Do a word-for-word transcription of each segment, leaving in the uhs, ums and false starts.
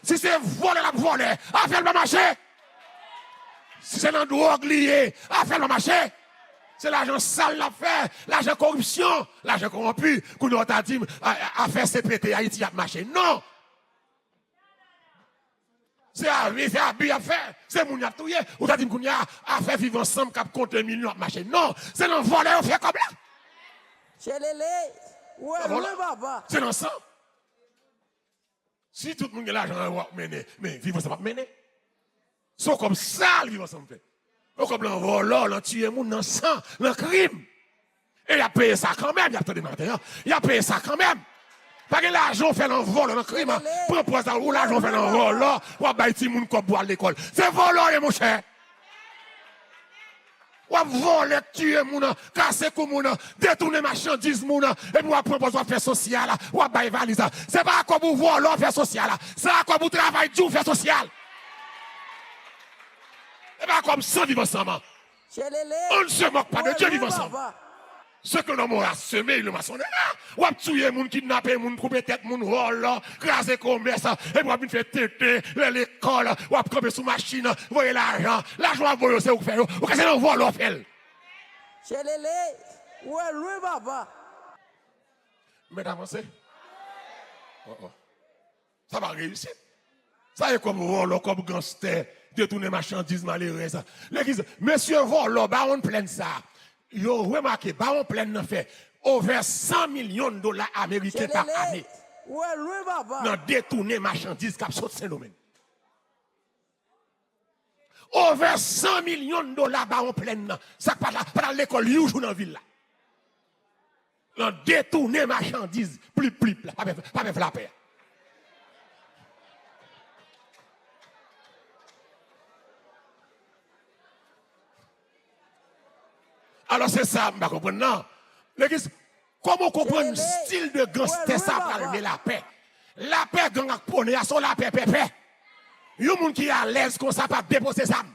Si se vòlè l ap vòlè, afè l pa mache. Si se nan dwòg li ye, afè l pa mache. Se lajan sal l ap fè, lajan koripsyon, lajan kowonpi. Kounye a w ta di m, a, a, afè C P T Ayiti ap mache. Non! Se abi, se abi y ap fè. Se moun y ap touye. Ou ta di m kounye a, afè Viv Ansanm k ap konte milyon ap mache. Non, se nan vòlè yo fè kòb la. Tchelele, ou wè lwen papa. Se nan san. Si tout moun gen lajan w ap mennen, men Viv Ansanm ap mennen. Se yon kòb sal Viv Ansanm fè. Yon kòb nan vòlò, nan tiye moun, nan san, nan krim. E y ap peye sa kanmenm, y ap tande maten an. Y ap peye sa kanmenm. Pa gen lajan w fè nan vòlò, nan krim. Pran pòz la, ou lajan w fè nan vòlò, w ap bay timoun kòb pou al lekòl. Se vòlò w ye, monchè. W ap vòlè, tiye moun, kase kou moun, detounen machandiz moun, epi w ap pran pòz w ap fè sosyal, w ap bay valiz. Se pa akòb ou vòlò w fè sosyal. Se akòb ou travay di w fè sosyal. E pa akòb san Viv Ansanm. On ne se moque pas de Dieu, Viv Ansanm. Ce que l'homme aura semé, il le moissonnera. W ap touye moun, kidnape moun, koupe tèt moun, vòlò, kraze komès, epi w ap vin fè tenten, lè lekòl, w ap kanpe sou machin, voye lajan. Lajan w ap voye yo, se ou k fè yo. Ou ka se nan vòlò w fè l. Tchelele, ou wè lwen papa. Mèt avanse. Oh, oh. Sa pa reyisit. Sa e kòb vòlò, kòb ganstè, detounen machandiz malerèz. Legliz, mesye vòlò, bawon plèn sa. Yo remake, bawon plèn nan fè over san milyon dola ameriken pa ane. Ou wè lwen papa. Nan detounen machandiz k ap sot Sendomeng. Over san milyon dola bawon plèn nan. Sa k pa t la, pa t al lekòl yon jou nan vil la. Nan detounen machandiz, plip plip la, pa pè, pa pè lapè. Alò se sa m pa konprann nan. Legliz, kòman w konprann stil de ganstè sa pral men lapè? Lapè gang ak pwone a se yon lapè pèpè. Yon moun ki alèz konsa pa depoze zam.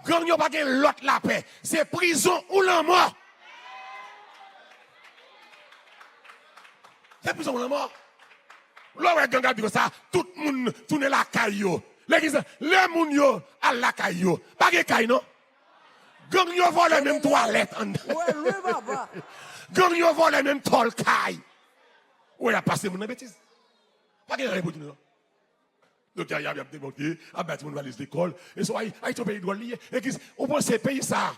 Gang yo pa gen lòt lapè. Se prizon ou lanmò. Se prizon ou lanmò. Lè w wè gang ap di konsa, tout moun tounen lakay yo. Legliz, lè moun yo al lakay yo, pa gen kay non. Gang yo vòlè menm twalèt anndan. Gang yo vòlè menm tòl kay. Ou wè y ap pase moun nan betiz. Pa gen anyen pou di nou non. Doktè a y ap, y ap debòke, ap bay timoun valiz lekòl. E so Ay-, Ayiti yon peyi dwòl li ye. Legliz, ou panse peyi sa a,